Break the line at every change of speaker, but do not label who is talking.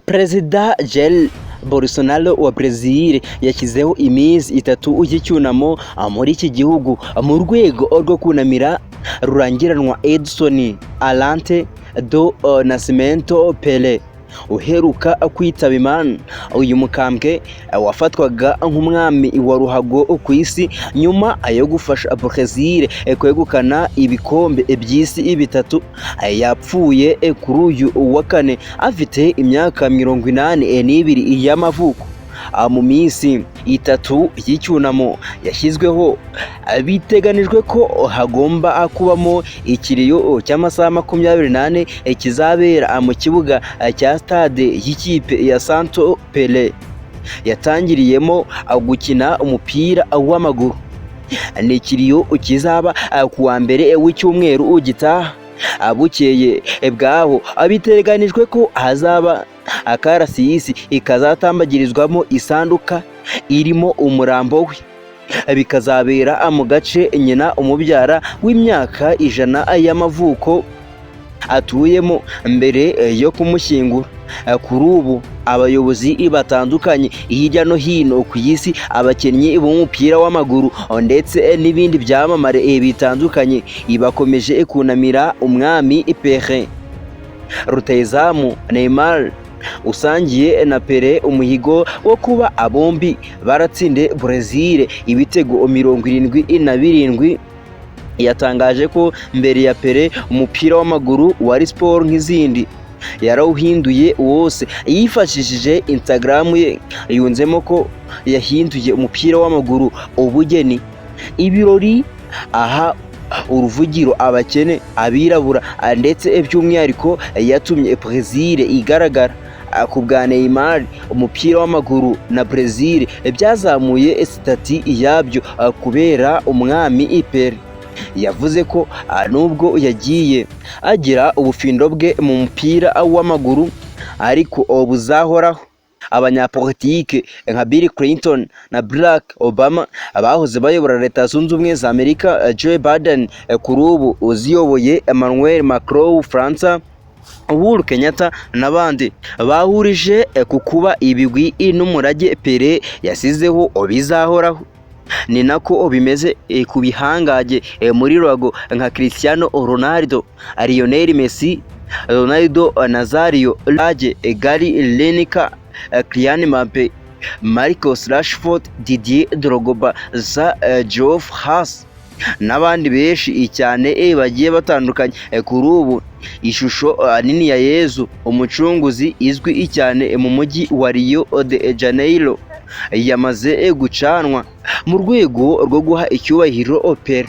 Perezida Jair Bolsonaro wa Brazil yashyizeho iminsi 3 y'icyunamo muri iki gihugu mu rwego rwo kunamira rurangiranwa Edson Arantes do Nascimento Pele uheruka kwitaba Imana. Uyu mukambwe wafatwaga nk'umwami wa ruhago ku isi nyuma yo gufasha Brazil kwegukana ibikombe by'isi bitatu, yapfuye kuri uyu wa kane afite imyaka 82 y'amavuko. Mu minsi 3 y'icyunamo yashyizweho, biteganijwe ko hagomba kubamo ikiriyo cy'amasaha 24 kizabera mu kibuga cya stade y'ikipe ya Santos Pele yatangiriyemo gukina umupira w'amaguru. Ni ikiriyo kizaba ku wa mbere w'icyumweru gitaha. Bukeye bwaho biteganijwe ko hazaba akarasisi ikazatambagirizwamo isanduka irimo umurambo we, bikazabera mu gace nyina umubyara w'imyaka 100 y'amavuko atuyemo mbere yo kumushyingura. Kuri ubu abayobozi batandukanye hirya no hino ku isi, abakinnyi b'umupira w'amaguru ndetse n'ibindi byamamare bitandukanye bakomeje kunamira umwami Pele. Rutahizamu Neymar usangiye na Pele umuhigo wo kuba abombi baratsinze Brazil ibitego 77, yatangaje ko mbere ya Pele umupira w'amaguru wari siporo nk'izindi, yarawuhinduye wose. Yifashishije Instagram ye, yunzemo ko yahinduye umupira w'amaguru ubugeni, ibirori, aha uruvugiro abakene, abirabura, ndetse by'umwihariko yatumye Brazil igaragara. Ku bwa Neymar, umupira w'amaguru na Brazil byazamuye statut yabyo kubera umwami Pele. Yavuze ko nubwo yagiye agira ubufindo bwe mu mupira w'amaguru, ariko buzahoraho. Abanyapolitike nka Bill Clinton na Barack Obama bahoze bayobora Leta Zunze Ubumwe za Amerika, Joe Biden kuri ubu uziyoboye, Emmanuel Macron w'Ubufaransa, Uhuru Kenyatta n'abandi bahurije ku kuba ibigwi n'umurage Pele yasizeho bizahoraho. Ni nako bimeze ku bihangange muri ruhago nka Cristiano Ronaldo, Lionel Messi, Ronaldo Nazario, Gary Lineker, Kylian Mbappe, Marcus Rashford, Didier Drogba, za Geoff Hurst n'abandi benshi cyane bagiye batandukanye. Kuri ubu ishusho nini ya Yezu umucunguzi izwi cyane mu mujyi wa Rio de Janeiro yamaze gucanwa mu rwego rwo guha icyubahiro Pele.